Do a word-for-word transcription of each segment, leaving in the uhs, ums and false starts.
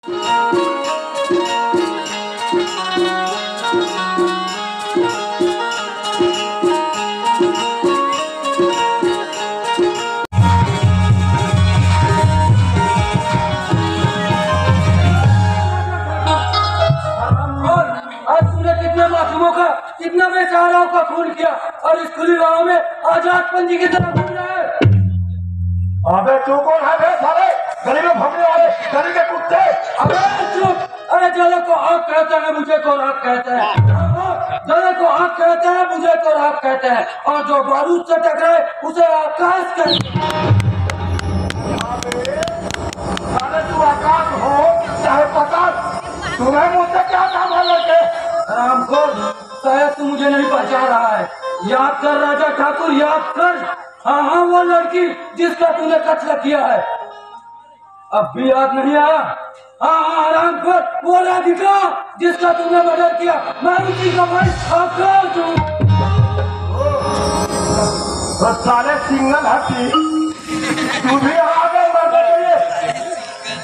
आज तूने कितने मासूमों का, कितना बेचाराओं का खून किया और इस खुली हवा में आजाद पंछी की तरह घूम रहा है। अबे तू कौन है बे साले? गली में भौंकने वाले, गली के कुत्ते। अबे चुप! अरे, जले को आग कहते हैं, मुझे तो राख कहते हैं। जले को आग कहते हैं, मुझे तो राख कहते हैं। और जो बारूद से टकराए, उसे आकाश कहते हैं। अबे साले, तू आकाश हो चाहे पाताल, तुम्हें मुझसे क्या काम है लड़के? हरामखोर, शायद तू मुझे नहीं पहचान रहा है। याद कर राजा ठाकुर, याद कर। हाँ, हाँ, वो लड़की जिसका तूने कत्ल किया है। अब भी याद नहीं आया? हाँ, हाँ, हरामखोर, वो राधिका जिसका तूने मर्डर किया। मैं उसी का भाई आकाश हूँ। तो साले सिंगल हड्डी, तू भी आ गए मरने के लिए।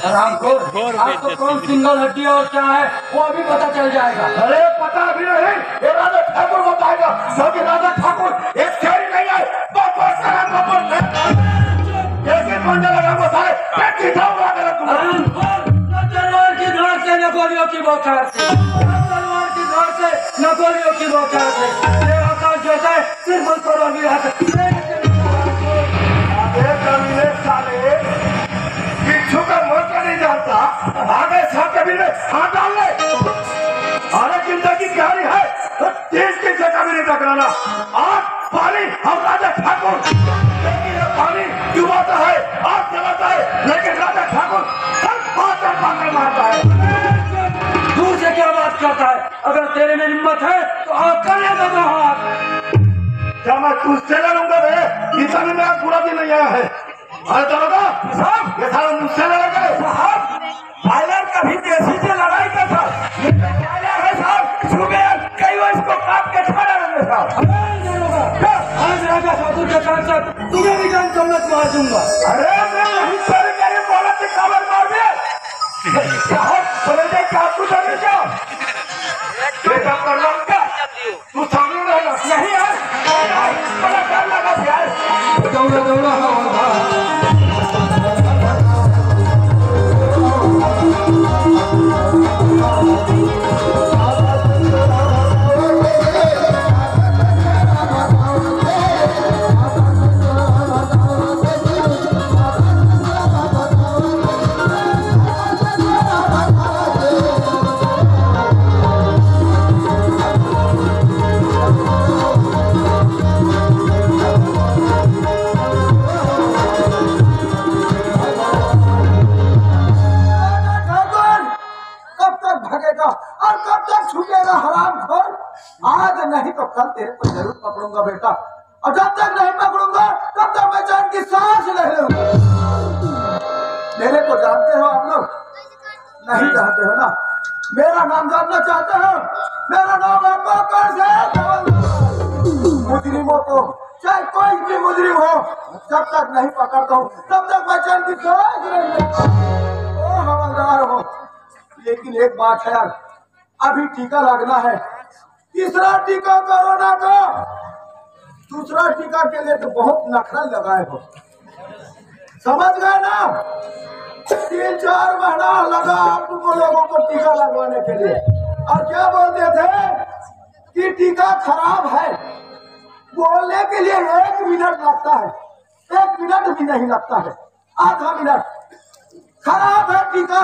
हरामखोर, आज तो कौन सिंगल हड्डी और क्या है, वो अभी पता चल जाएगा। अरे, पता भी नहीं। ये राजा ठाकुर बताएगा, क्योंकि राजा ठाकुर एक शेर ही नहीं है, बकवास करा, बकवास। एक एक बंदा लगा वो सारे पेट की उड़ा देगा तुम। हरामखोर, न तलवार की धार से, न गोलियों की बौछार से, न तलवार की धार से, न गोलियों की बौछार से। ये आकाश जैसा है, सिर्फ उस पर अभी हाथ। अबे कमीने साले, बिच्छू का मोर्चा नहीं जानता, आगे सांप के बिल में हाथ डाल ले। अरे जिंदगी प्यारी है, तो तीस की जगह भी नहीं टकराना। आग, पानी और राजा ठाकुर, क्योंकि ये पानी डुबाता है, आग जलाता है, लेकिन राजा ठाकुर हर पाथर पाथर मारता है। दूर से क्या बात करता है? अगर तेरे में हिम्मत है तो आकर ले दो हाथ। क्या मैं तुझसे लड़ूंगा बे? इतना भी मेरा पूरा दिन नहीं आया है। अरे दरोगा साहब, ये साला मुझसे लड़ेगा साहब। फाइलर कभी देसी से लड़ाई करता, ये तो फाइलर है साहब। सुबह कई बार इसको काट के खा डालेंगे साहब। अरे दरोगा, आज राजा ठाकुर के साथ साथ तुम्हें भी जान दौलत मार दूंगा। अरे मैं यहीं पर मेरे बोला से खबर मार दे। साहब, समझे क्या आपको समझे क्या? बेटा प्रणाम का, तू सामने रहना। नहीं यार, बड़ा डर लगा यार। दौड़ा, दौड़ा, हवा, हवा। ठाकुर, कब तक भगेगा और कब तक छुपेगा हरामखोर? आज नहीं तो कल तेरे को जरूर पकड़ूंगा बेटा, और जब तक नहीं पकड़ूंगा तब तक मैं चैन की सांस नहीं लूंगा। मेरे को जानते हो आप लोग? नहीं जानते हो ना? मेरा नाम जानना चाहते हो? मेरा नाम है पापड़ से मुजरिमों को, चाहे कोई भी मुजरिम हो, जब तक नहीं पकड़ता हूँ तब तक मैं चैन की सांस नहीं लेता। ओ हवलदार हो, लेकिन एक बात है यार, अभी टीका लगना है, तीसरा टीका कोरोना का। दूसरा टीका के लिए तो बहुत नखरा लगाए हो, समझ गए ना? तीन चार महीना लगा आप लोगों को टीका लगवाने के लिए, और क्या बोलते थे कि टीका खराब है, बोलने के लिए एक मिनट लगता है, एक मिनट भी नहीं लगता है, आधा मिनट। खराब है टीका,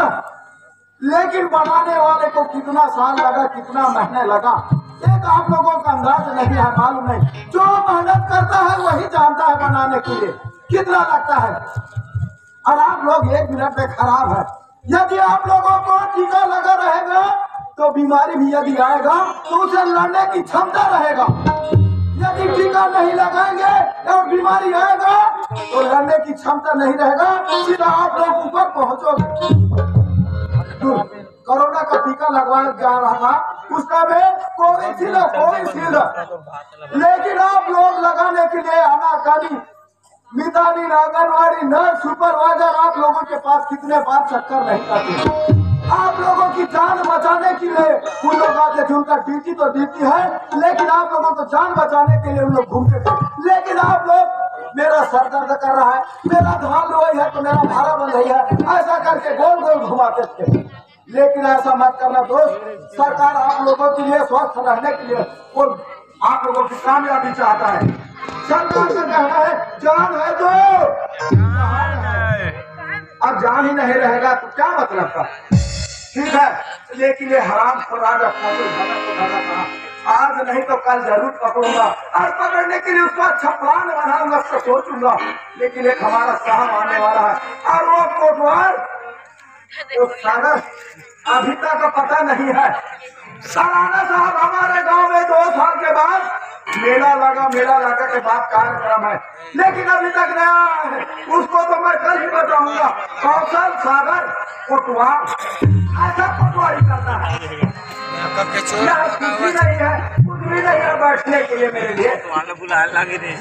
लेकिन बनाने वाले को कितना साल लगा, कितना महीने लगा, ये तो आप लोगों का अंदाज नहीं है, मालूम नहीं। जो मेहनत करता है वही जानता है बनाने के लिए कितना लगता है। और आप लोग एक मिनट में खराब है। यदि आप लोगों को टीका लगा रहेगा तो बीमारी भी यदि आएगा तो उसे लड़ने की क्षमता रहेगा। यदि टीका नहीं लगाएंगे और बीमारी आएगा तो लड़ने की क्षमता नहीं रहेगा, सीधा आप लोग ऊपर पहुंचोगे। कोरोना का टीका लगवाने जा रहा था, उसका में कोविशील्ड और कोविशील्ड, लेकिन आप लोग लगाने के लिए आनाकानी, मितानिन, आंगनवाड़ी नर्स, सुपरवाइजर, आप लोगों के पास कितने बार चक्कर नहीं काटे? कि जान बचाने के लिए उन लोग आते थे। उनका ड्यूटी तो ड्यूटी है, लेकिन आप लोगों को जान बचाने के लिए उन लोग घूमते थे। लेकिन आप लोग, मेरा सर दर्द कर रहा है, मेरा धान रोई है तो मेरा भारा बंधई है, ऐसा करके गोल गोल घुमाते थे। लेकिन ऐसा मत करना दोस्त, सरकार आप लोगों के लिए, स्वस्थ रहने के लिए वो आप लोगों की कामयाबी चाहता है। सरकार का कहना है, जान है तो, अब जान ही नहीं रहेगा तो क्या मतलब का? ठीक है, लेकिन ये हराम खोर आज अपना से भटक भटक रहा। आज नहीं तो कल जरूर पकड़ूंगा, और पकड़ने के लिए उसको अच्छा प्लान बनाऊंगा, उसको सोचूंगा। लेकिन एक हमारा साहब आने वाला है, और वो कोटवार, वो सागर अभी तक पता नहीं है। सालाना साहब, हमारे गांव में दो साल के बाद मेला लगा, मेला लगा के बाद कार्यक्रम है, लेकिन अभी तक नहीं आया है। उसको तो मैं कल ही बताऊंगा। कौशल सागर कोटवार, ऐसा कोटवारी करता है। यहाँ कुछ भी नहीं है, कुछ भी नहीं है बैठने के लिए मेरे लिए।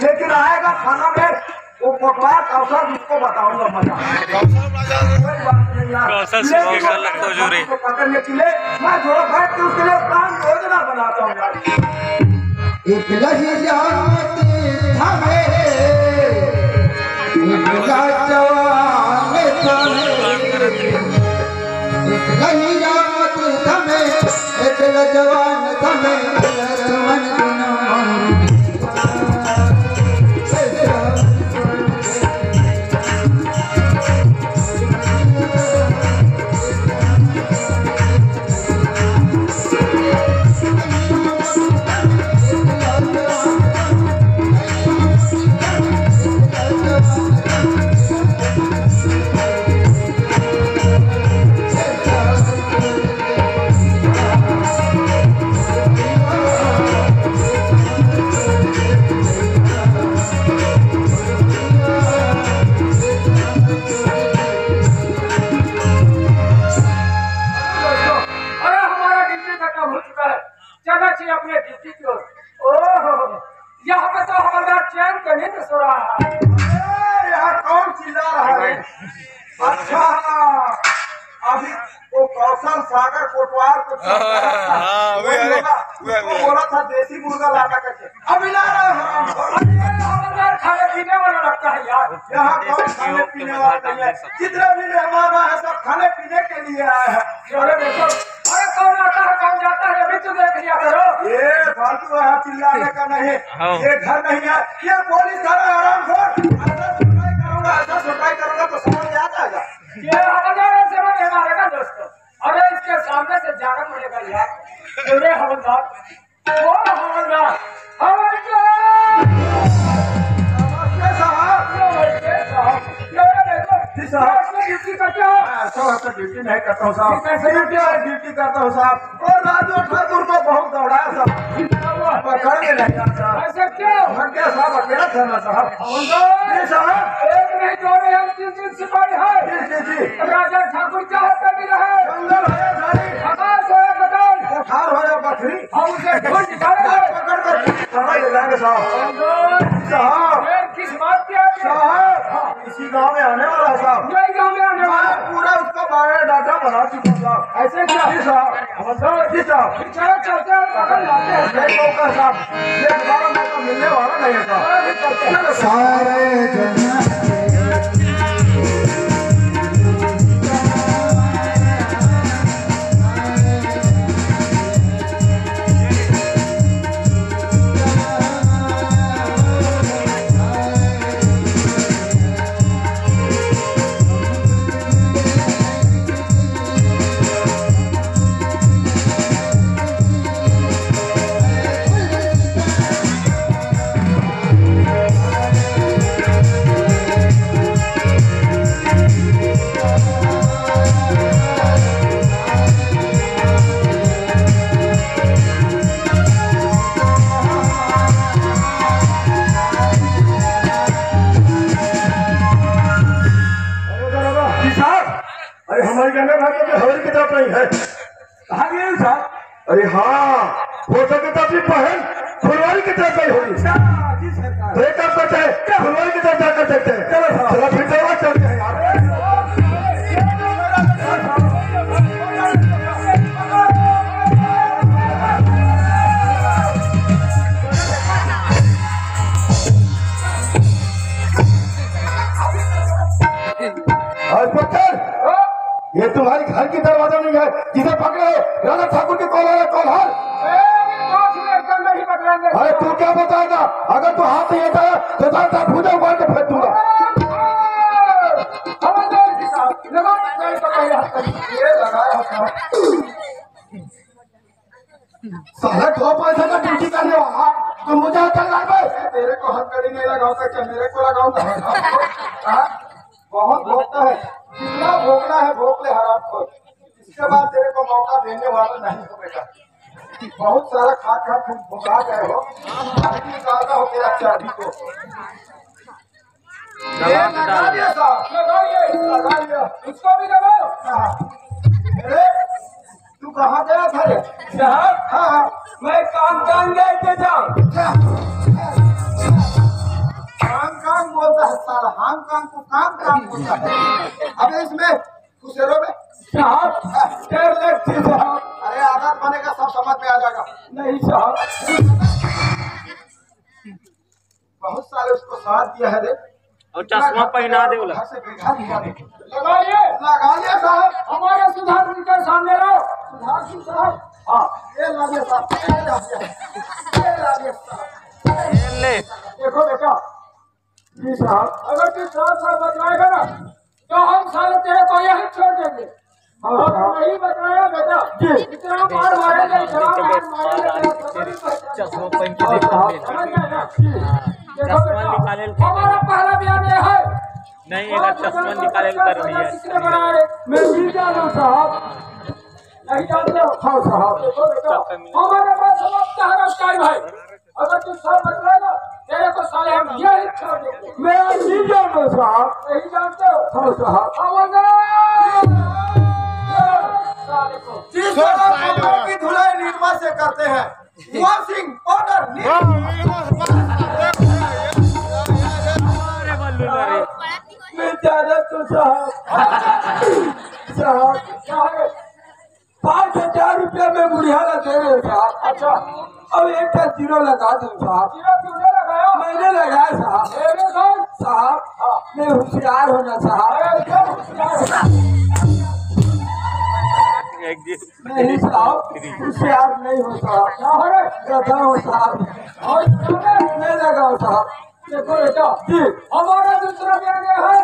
लेकिन आएगा थाना में, वो कोटवार कौशल, उसको बताऊंगा मजा। कोई बात नहीं यार। कौशल सिंह के घर लगता है, जो रे। उसको पकड़ने के लिए मैं थोड़ा बैठ के उसके लिए प्लान योजना बनाता हूँ यार। एक लही जात हमें, एक लही जवान हमें, एक लही जात हमें, एक लही जवान हमें, लक्ष्मण गुण अरे, हमारा ड्यूटी खत्म हो चुका है, चलना चाहिए अपने ड्यूटी की ओर। ओहो, यहाँ पे तो हवलदार चैन के नींद सो रहा है। अरे, यहाँ कौन चिल्ला रहा है? अच्छा, अभी वो कौशल सागर कोटवार को हाँ, हाँ, हाँ, वही, वही अरे, होगा। वही, उसको वही। बोला था देसी मुर्गा लाना करके, अभी ला रहा है हराम। अरे, ये हवलदार खाने पीने वाला लगता है यार। यहाँ कोई खाने पीने वाला नहीं है, जितने भी मेहमान आए हैं सब खाने पीने के लिए आए हैं। अरे देखो, अरे कौन आता है कौन जाता है, अभी तो देख लिया करो। ये फालतू यहाँ चिल्लाने का नहीं, हाँ। ये घर नहीं है, ये पुलिस थाना है, हरामखोर। ऐसा सफाई करूंगा, ऐसा सफाई करूंगा तो समझ में आ जाएगा। ये हवलदार ऐसे में नहीं मारेगा दोस्तों। अरे इसके सामने से जाना पड़ेगा यार। अरे हवलदार, ओ हवलदार, हवलदार। नमस्ते साहब। नमस्ते साहब। अरे देखो, जी साहब। आप तो ड्यूटी करते हो? हाँ, साहब, तो ड्यूटी नहीं करता हूँ साहब। कैसे करते हो? ड्यूटी करता हूँ साहब। और राजू ठाकुर को बहुत दौड़ाया साहब। क्या हुआ? पकड़ में नहीं आया साहब। ऐसा क्यों? भाग गया साहब, अकेला था ना साहब। हवलदार। जी साहब। एक नहीं, दो नहीं, हम तीन तीन सिपाही हैं। जी, जी, जी। राजा ठाकुर चाहे कभी रहे। जंगल है झाड़ी। आकाश है बदल। कोठार है बखरी। हम उसे ढूंढ निकालेंगे। पकड़ कर थाना ले जाएंगे साहब। हवलदार। जी साहब। फिर किस बात की आगे? साहब। हाँ। इसी गांव में आने वाला है साहब। यही गांव में आने वाला है। मैं पूरा उसका बायोडाटा बना चुका हूँ साहब। ऐसे क्या? जी साहब। हवलदार। जी साहब। चलो चलते हैं, पकड़ लाते हैं। नहीं मौका साहब, ये दोबारा मौका मिलने वाला नहीं है साहब। चलो, चलो। सारे जहां जी साहब, अरे हमारी गंगा घाट में हमारी किताब नहीं है। कहाँ गए साहब? अरे हाँ, हो सके तो अपनी बहन फुलवारी की तरफ गई होगी। अच्छा, जी सरकार। तो एक काम करते हैं, क्या फुलवारी की तरफ जाकर देखते हैं। चलो साहब। चलो फिर तो वहाँ चलते हैं यार। अरे साहब, ये तो मेरा लड़का साहब। की दरवाजा नहीं है, जिसे पकड़े राजा ठाकुर के कोलहार है, कोलहार। अरे, अभी पाँच मिनट के अंदर ही पकड़ेंगे। अरे, तू क्या बताएगा? अगर तू हाथ नहीं हटाया तो सारा भूजा उबाल के फेंक दूंगा। खबरदार जी साहब, लगाओ, नहीं तो पहले हाथ कर। ये लगाया होता। साला दो पैसा का ड्यूटी करने वाला, तो मुझे हथकड़ी लगा दे। तेरे को हथकड़ी नहीं लगाऊंगा, क्या मेरे को लगाऊंगा? हाँ? बहुत भोंकता है, जितना भोंकना है भोंक ले, हरामखोर। इसके बाद तेरे को मौका देने वाला नहीं हो बेटा। बहुत सारा खा खा तुम भुला गए हो। अभी निकालता हो तेरा चाबी को। ये लगा लिया साहब, लगाइए, लगा लिया। इसको भी लगाओ। हाँ। अरे, तू कहाँ गया था रे? साहब, हाँ, हाँ। मैं काम काम गए थे साहब। क्या? काम काम बोलता है साला, हांगकांग को काम काम बोलता है। अबे इसमें खुसेरो में। साहब, डर लगती साहब। अरे, आदत बनेगा, सब समझ में आ जाएगा। नहीं साहब। बहुत सारे उसको साथ दिया है रे। और चश्मा पहना दे बोला। घर से बेघर किया रे। लगा लिए। लगा लिया साहब। हमारे सुधार सिंह के सामने लाओ। सुधार सिंह साहब। हाँ। ये ला लिया साहब, ये ला लिया। ये ला लिया साहब। ये ले। देखो बेटा, जी साहब। अगर तू चार साल बतलाएगा ना, तो हम साले तेरे को यहीं छोड़ देंगे। हाँ, और हाँ। नहीं बतलाया बेटा, जी। इतना मार मारेंगे, इतना मार मारेंगे, तेरा पता नहीं चलेगा। चश्मा पहन के हाँ, देखो हाँ। हमने। जी। देखो चश्मा बेटा, निकाले ले। हमारा पहला बयान यह है। नहीं, अगर चश्मा निकाले ले कर रही है। किसने बनाया रे? मैं नहीं जाना साहब। नहीं जानते हो? हाँ साहब। देखो बेटा, हमारे पास सब तहरा टाइम है। अगर तू सब बतलाएगा, तेरे को साले हम यही छोड़ देंगे। मैं नहीं जानता साहब। नहीं जानते हो? हाँ साहब। हाँ, बोल दो। साले को। जिस तरह कपड़ों की धुलाई निरमा से करते हैं, वॉशिंग पाउडर निरमा। अरे बल्लू ना रे। मैं जाना तो साहब। साहब। क्या है? पाँच हजार रुपया में बुढ़िया ला दे रहे साहब। अच्छा। अब एक का जीरो लगा दो साहब। जीरो तूने लगाया? मैंने लगाया साहब। मेरे भाई। साहब, हाँ। मैं होशियार होना साहब। अरे, एकदम होशियार होना। नहीं साहब, होशियार नहीं हो साहब। क्या हो रे? गधा हो साहब। और मैं लगाओ साहब। देखो बेटा, जी। हमारा दूसरा बयान यह है।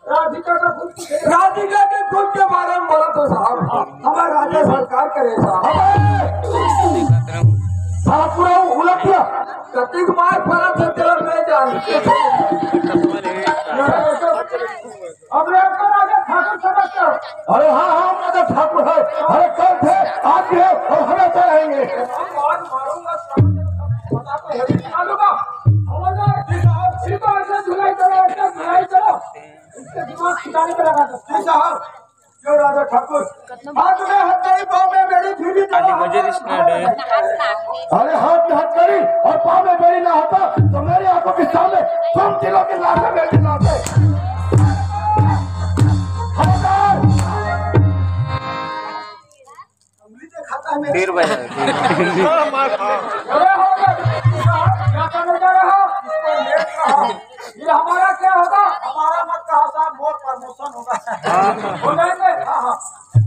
राधिका का खुद के राधिका के खुद के बारे में बोला तो साहब, हमारा राजा सरकार करे साहब। साहब पूरा उलट दिया। कतिक मार पड़ा था तेरा मैं जान। अब रे, अब राजा ठाकुर समझता हूँ। अरे हाँ, हाँ, राजा ठाकुर है। अरे कल थे, आज भी है और हमेशा रहेंगे। हम मार मारूंगा, बता तो है। चलो बा, हवलदार जी साहब, इनको ऐसे धुलाई करो, ऐसे धुलाई करो। इसके दिमाग ठिकाने पे लगा दो। जी साहब, जो राजा ठाकुर, हाथ में हथकड़ी, पाँव में बेड़ी, फिर भी खाली मुझे रिश्ता है। अरे हाथ में हथकड़ी और पाँव में बेड़ी ना होता तो मेरी आंखों के सामने तुम तीनों की लाशें मिलती लाशें। खबरदार। उंगली दिखाता है मेरे। फिर बजा, फिर। अरे हो गया। क्या करने जा रहा? इसको लेट कहा। ये हमारा क्या होगा? हमारा मत कहा साहब, मोर प्रमोशन होगा। हाँ। हो जाएंगे? हाँ, हाँ।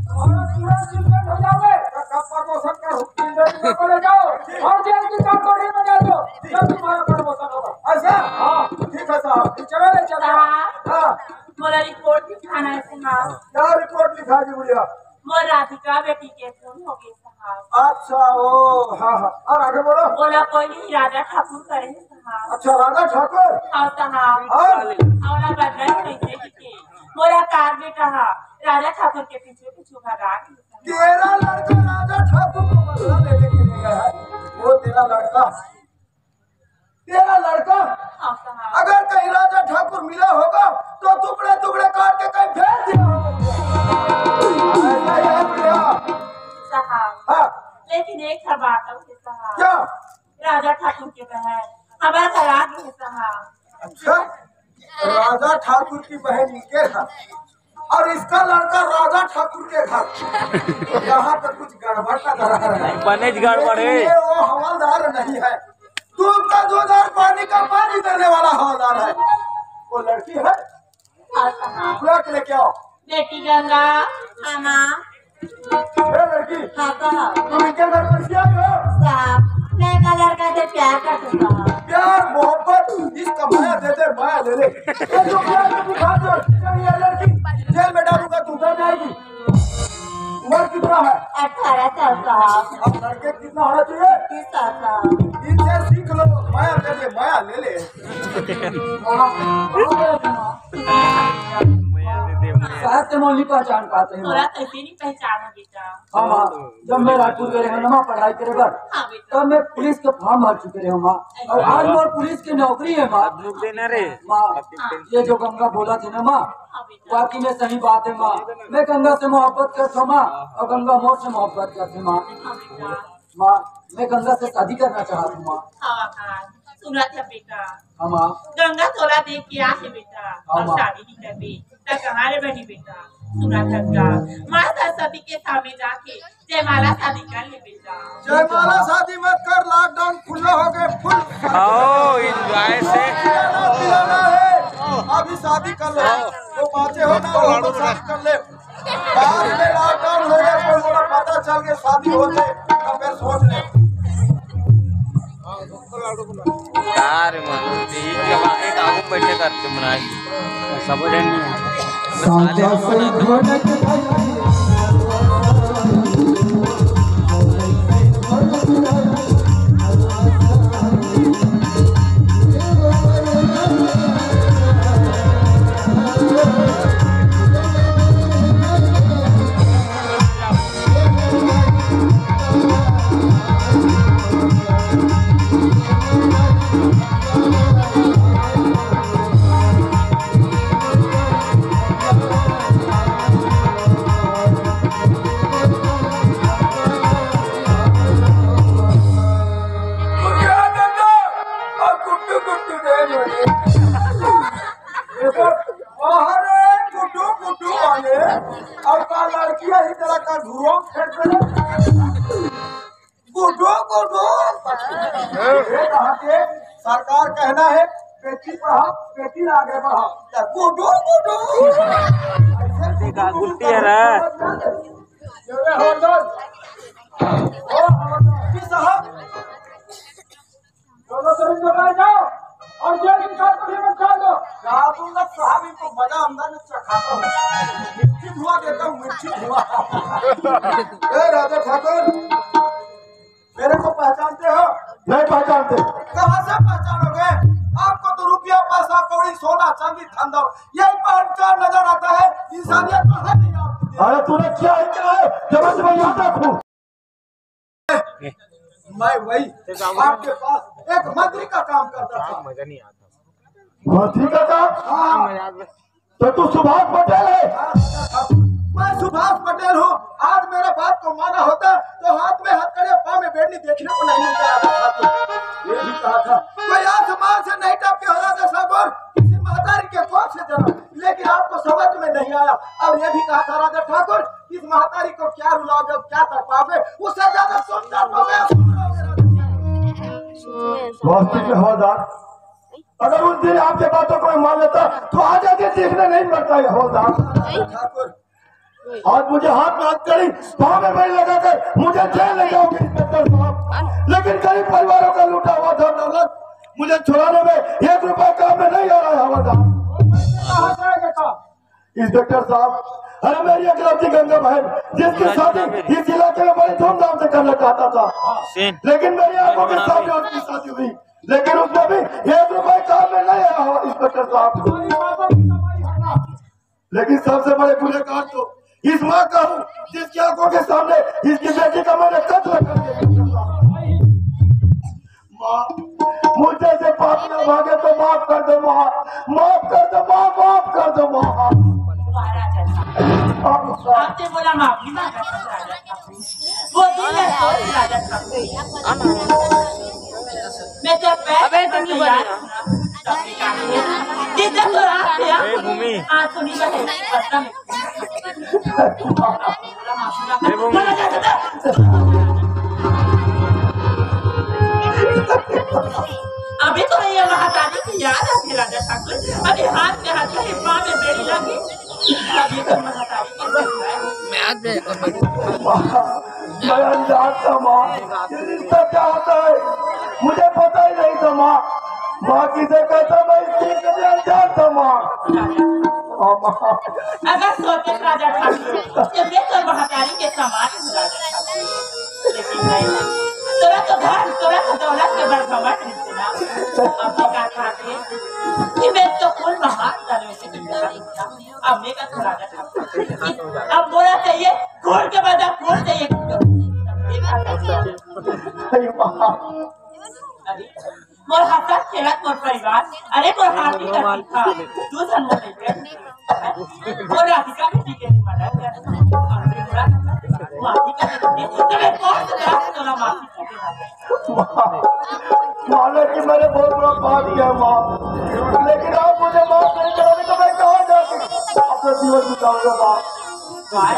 हमारा तुरंत suspend हो जाओगे। तो कब प्रमोशन करूँ? तीन दिन में चले जाओ। और जेल की कटघरे में डाल दो। जब तुम्हारा प्रमोशन होगा। ऐसा? हाँ। ठीक है साहब। चलो ले चलो। हाँ। बोला रिपोर्ट लिखाना है साहब। क्या रिपोर्ट लिखा जी बुढ़िया? मोर राधिका बेटी के खून हो गए साहब। अच्छा, ओ, हाँ, हाँ। और आगे बोलो। बोला कोई नहीं, राजा ठाकुर करे हैं साहब। अच्छा, राजा ठाकुर? हाँ साहब। और? और बदला कैसे दिखे? मोरा कार बेटा हा, राजा ठाकुर के पीछे पीछे भगा के साहब। तेरा लड़का राजा ठाकुर को बदला लेने के लिए गया है। वो तेरा लड़का तेरा लड़का हाँ, साहब। अगर कहीं राजा ठाकुर मिला होगा तो टुकड़े टुकड़े काट के कहीं फेंक दिया होगा। ऐसा याद रहा। साहब, हाँ। लेकिन एक ठा बात और है, साहब। क्या? राजा ठाकुर के बहन हमारा तलाक है, साहब। अच्छा, राजा ठाकुर की बहन इनके घर और इसका लड़का राजा ठाकुर के घर। यहाँ पर कुछ गड़बड़ नजर आ रहा है। बने गड़बड़ है। लेकिन ये वो हवलदार नहीं है। दूध का दूध और पानी का पानी करने वाला हवलदार है। वो लड़की है, हाँ, साहब। बुला के लेके आओ। बेटी गंगा, हाँ माँ। ए लड़की, हाँ साहब। तुम इनके घर पर क्या हो? साहब, मैं का लड़का से प्यार कर चुका हूँ। प्यार मोहब्बत, इसका माया दे दे, माया ले ले। ये जो प्यार में दिखा दो, ये लड़की जेल में डालूंगा, तू डर जाएगी। उम्र कितना है? अठारह साल साहब। अब लड़के कितना होना चाहिए? तीस साल साहब। इनसे सीख लो, माया दे दे, माया ले ले। शायद ते मोर नी पहचान पाते हैं। तोला तइसे नहीं पहचानो बेटा। हाँ माँ, जब मैं रायपुर गए रहे ना माँ पढ़ाई करे बर, हाँ बेटा। तब मैं पुलिस के फॉर्म भर चुके रहे हूँ माँ। और आज मोर पुलिस की नौकरी है माँ। देना रे। माँ, ये जो गंगा बोला थे ना माँ, हाँ बेटा। वाकई में सही बात है माँ। मैं गंगा से मोहब्बत करता हूँ माँ, और गंगा मोर से मोहब्बत करते माँ। हाँ बेटा। माँ, मैं गंगा से शादी करना चाहता हूँ माँ। हाँ, हाँ, सुना था बेटा। हाँ माँ। गंगा तोला देख के आ है बेटा, हाँ और माँ। शादी नहीं करबे, त कहाँ ले बनी बेटा? सुना था गंगा, माँ सरस्वती के सामने जाके जयमाला शादी कर ले बेटा। जयमाला शादी मत कर, लॉकडाउन खुला हो गए, फुल। आओ, एंजॉय से। पिलाना, पिलाना है, अभी शादी कर लो, वो बाँचे हो ना, वो तो शादी कर ले। बाद में लॉकडाउन हो गया, कोई मोला पता चल के शादी हो जाए, तब फिर सोच ले। यार, मानो, यही के बात है, आगू बैठे करते बनाए। सब साचा संगठन। अरे गुड्डू गुड्डू वाले, अब का लड़की है, इस तरह का घुरो फेंक दे। गुड्डू गुड्डू। ये कहा के सरकार कहना है, बेटी पढ़ाओ, बेटी आगे बढ़ाओ। या गुड्डू गुड्डू। ऐसे गुड्डू गुड्डू गुड्डू है ना? ये हवलदार। ओ हवलदार साहब, दोनों तरफ से बैठ जाओ और जेल की चार पहिए में डाल दो। डाल दूंगा साहब, इनको मजा अंदर में चखाता हूँ। मिर्ची धुआं देता हूँ, मिर्ची धुआं। ए राजा ठाकुर, मेरे को पहचानते हो? नहीं पहचानते। कहाँ से पहचानोगे? आपको तो रुपया, पैसा, कौड़ी, सोना, चांदी, धन दौलत, यही पहचान नजर आता है। इंसानियत तो है नहीं आपके अंदर। अरे तूने क्या ही किया है, जब मैं तुम्हें याद रखूं। मैं वही आपके पास एक मंत्री का काम करता था। मंत्री का काम? हाँ। तो तू सुभाष पटेल है? मैं सुभाष पटेल हूँ। आज मेरे बात को माना होता तो हाथ में हथकड़िया, पाँव में बेड़ी देखने को नहीं मिलता। ये भी कहा था, कोई आसमान से नहीं टपके हो राजा सागर, किसी महतारी के कोख से जन्म। लेकिन आपको समझ में नहीं आया। और ये भी कहा था राजा ठाकुर, इस महतारी को क्या रुलाओगे, क्या तड़पाओगे, उससे ज्यादा सुंदर तो मैं सुंदर हूँ। वास्तविक में हवलदार, अगर उस दिन आपके बातों को मैं मान लेता तो आज आके देखने नहीं पड़ता ये हवलदार। ठाकुर, आज मुझे हाथ में हथकड़ी, पाँव में बेड़ी लगाकर मुझे जेल ले जाओगे इंस्पेक्टर साहब, लेकिन गरीब परिवारों का लूटा हुआ धन दौलत मुझे छुड़ाने में एक रुपया काम में नहीं आ रहा है हवलदार। कहाँ जाएगा? इंस्पेक्टर साहब, अरे मेरी एकलौती गंगा बहन, जिसकी शादी इस इलाके में बड़ी धूमधाम से करना चाहता था, लेकिन मेरी आंखों के सामने उसकी शादी हुई, लेकिन उसमें भी एक रुपए काम में नहीं आया हो इंस्पेक्टर साहब। लेकिन सबसे बड़े गुनहगार तो इस माँ का हूँ, जिसकी आंखों के सामने इसकी बेटी का मैंने कत्ल कर दिया। माँ, मुझे से पाप ना भागे तो माफ कर दो माँ, माफ कर दो माँ, माफ कर दो माँ। वाह राजा साहब, आपने बोला माफी मांगा था राजा साहब। वो दिन है सोच राजा साहब। मैं जब बैठ अबे, कर तुम नहीं तैयार बोलना। हूँ ना, तब भी काम किया। जिस दिन तो रात गया, ए, भूमि। आज तो नहीं बने, पता नहीं। अभी तो ये महारानी की याद आती राजा ठाकुर। अभी हाथ में हाथ में पाँव में बेड़ी लगी। अब ये तो महतारी के मैं आज भी मैं अनजान था माँ, ये रिश्ता क्या होता है, मुझे पता ही नहीं था माँ। माँ किसे कहता, मैं इसके लिए अनजान था माँ। हाँ, माँ। अगर सोचे राजा ठाकुर, तो ये तो महतारी के समान है राजा ठाकुर। लेकिन नहीं, नहीं। तोरा तो धन, तोरा तो दौलत के बड़ घमंड है ना। अब तो का खाते कि मैं तो कुल महान दरवेश की तरह अब मैं का थोड़ा सा अब बोला चाहिए, खोल के बता, खोल चाहिए। अरे, मोर हंसत खेलत मोर परिवार, अरे, मोर हाथी का तीखा, तू जन मोर लेके। मोर राधिका भी ठीक है, तुम्हारा। माफी का, तुम्हें कौन सा रास्ता तोला माफी का? माँ, माँ ने कि मैंने बहुत बड़ा पाप किया माँ, लेकिन आप मुझे माफ नहीं करोगे तो मैं कहाँ जाके अपना जीवन बिताऊंगा माँ? माँ,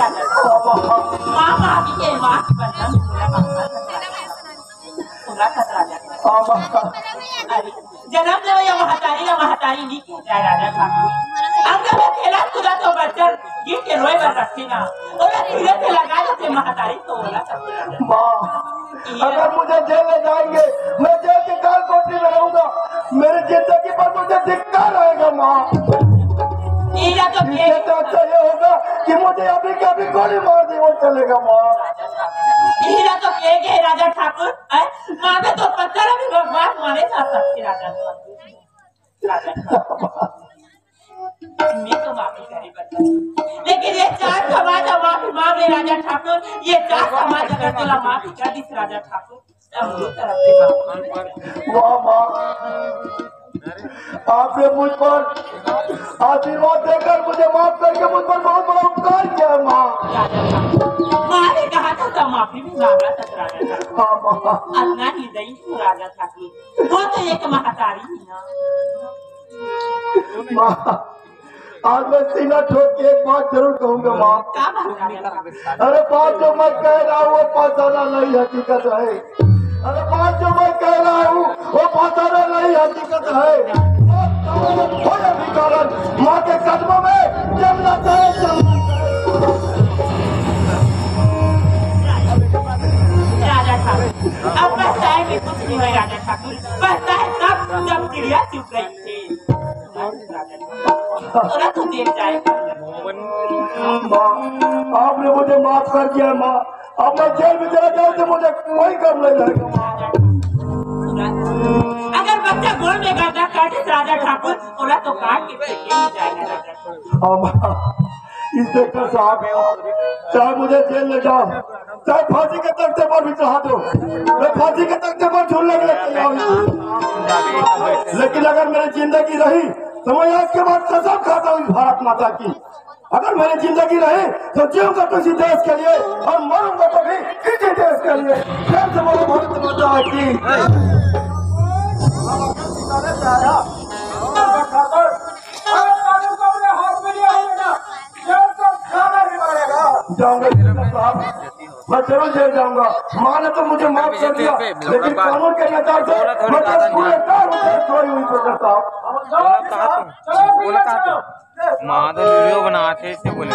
माँ। माँ, माँ, ये माँ, बंधन पूरा, पूरा खतरा है। हाँ, माँ। अरे, जन्म लेवइया महतारी ला महतारी नी कहे जाए राजा ठाकुर। अंग में खेला कूदा तो बच्चन गिर के रोए बर रखथे ना। ओला धीरे से लगा देथे महतारी तो ओला सब राजा। माँ, अगर मुझे जेल ले जाएंगे, मैं जेल के काल कोठरी में रहूंगा। मेरी जिंदगी पर मुझे धिक्कार रहेगा माँ। इला तो इससे तो अच्छा ये होगा कि मुझे अभी के अभी गोली मार दी, वो चलेगा माँ। इला तो के के राजा ठाकुर, हैं? माँ में तो पत्थर अभी भगवान मारे जा सकते राजा ठाकुर। राजा ठाकुर। मैं तो माफी करे बता। लेकिन ये चार समाज माफी मांग ले राजा ठाकुर, ये चार समाज अगर तोला माफी कर दिस राजा ठाकुर, तो हम लोग तरफ से माफी। वाह माँ, आपने मुझ पर आशीर्वाद देकर मुझे माफ करके मुझ पर बहुत बड़ा उपकार किया है माँ। राजा ठाकुर, माँ ने कहा था तो माफी भी मांगा था राजा ठाकुर। हाँ माँ। अतना ही नहीं तू राजा ठाकुर, वो तो एक महतारी है ना। माँ, आज मैं सीना ठोक के एक बात जरूर कहूंगा माँ। क्या बात है? अरे बात जो मैं कह रहा हूँ वो फसाना नहीं हकीकत है। अरे बात जो मैं कह रहा हूँ वो फसाना नहीं हकीकत है। कोई भी कारण माँ के कदमों में जन्नत है, जन्नत है। राजा ठाकुर, अब पछताए के कुछ नहीं है राजा ठाकुर, पछताए तब जब चिड़िया चुग गई थी। तोरा तो जेल जाए। माँ, आपने मुझे माफ कर दिया है माँ। अब मैं जेल में चला जाऊँ तो मुझे कोई गम नहीं रहेगा माँ। अगर बच्चा गोल में गर्दा काटे राजा ठाकुर, तोरा तो काट के फेंके ही जाएगा राजा ठाकुर। हाँ माँ, इंस्पेक्टर साहब, चाहे मुझे जेल ले जाओ, चाहे फांसी के तख्ते पर भी चढ़ा दो, मैं फांसी के तख्ते पर झूलने के लिए तैयार हूँ। लेकिन अगर मेरी जिंदगी रही तो मैं आज के बाद कसम खाता हूँ भारत माता की, अगर मेरी जिंदगी रही तो जीऊंगा तो इसी देश के लिए और मरूंगा तो भी इसी देश के लिए। प्रेम से बोलो भारत माता की। जाऊंगा इंस्पेक्टर साहब, मैं जरूर जेल जाऊंगा। माँ ने तो मुझे माफ कर दिया, लेकिन कानून के नजर से मैं तो पूरे कानून से चोरी हुई इंस्पेक्टर साहब। बोला कहा तुम? बोला कहा तुम? माँ तो वीडियो बनाते थे बोले।